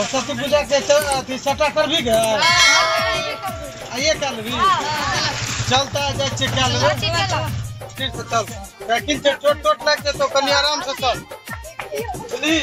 सरस्वती पूजा के अथी सटा करबी गे? आइए कर लेबी। चलता जाइ छियै कए लेबै। ठीक से चल, साइकिल से चोट तोट लागि जेतौ, कनि आराम से चल, बुझली?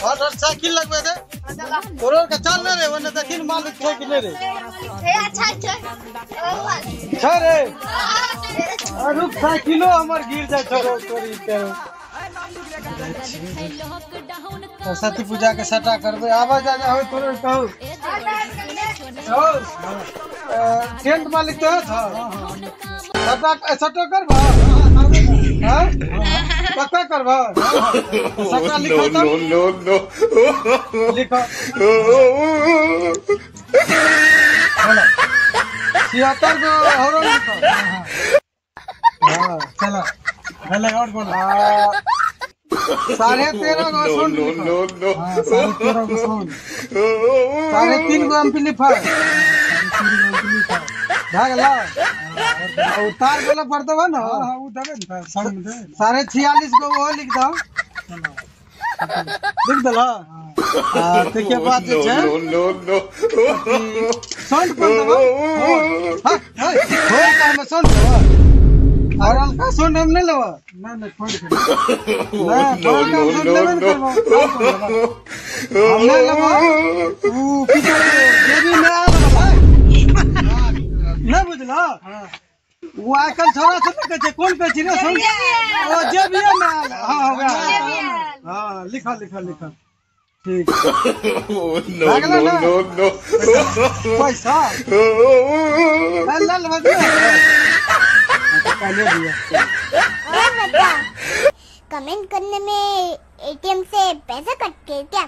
और साइकिल लगबे दे तोरो के। चल ने रे, ओने देखिन मालिक छै कि नहि रे। अच्छा छै रे। रुक, साइकिलो हमर गिर जाइ छौ तोरी के। सरस्वती पूजा के सटा करबै। आबऽ जा जा हो तोरो कहू। टेंट मालिक तो छौ? सटा सटो करबऽ? हाँ, पक्का करबऽ? सटा लिखो तो। No, no. लिखो, 76 गो हॉर्न लिखो। हाँ, चलो भेलै, और बोलो। 13.5 गो No, sound no, लिखो। no, no. हाँ, 13.5 गो साउंड। 3.5 गो एम्पलीफायर भए गेल। तार वाला पर देबह ने? हाँ, उ देबै ने, संग में देबै ने। 46.5 गो ओहो लिख दहो। लिख देलह? आ ताहिके बाद जे छै No, no, no. Sound पर देबह। हाँ, हाँ, हमे साउंड देबह और हल्का साउंड हम नहि लेबह। नहि, छोड़ के। नहि, No, हल्का no, sound no, लेबे ने no. करबह। हम नहि लेबह। उ की कहै छै, जेबी मे आयल बला नहि, बुझलह? ओ आइकाल्हि छोड़ा सब नहि कहै छै, कोन कहै छै रे साउंड? ओ जेबिए मे आयल। हाँ, वएह। हाँ, लिखऽ लिखऽ लिखऽ। ठीक। No, no, no, no. पैसा ले लेबै काल्हि दिअ। कमेंट करने में एटीएम से पैसा कट के क्या?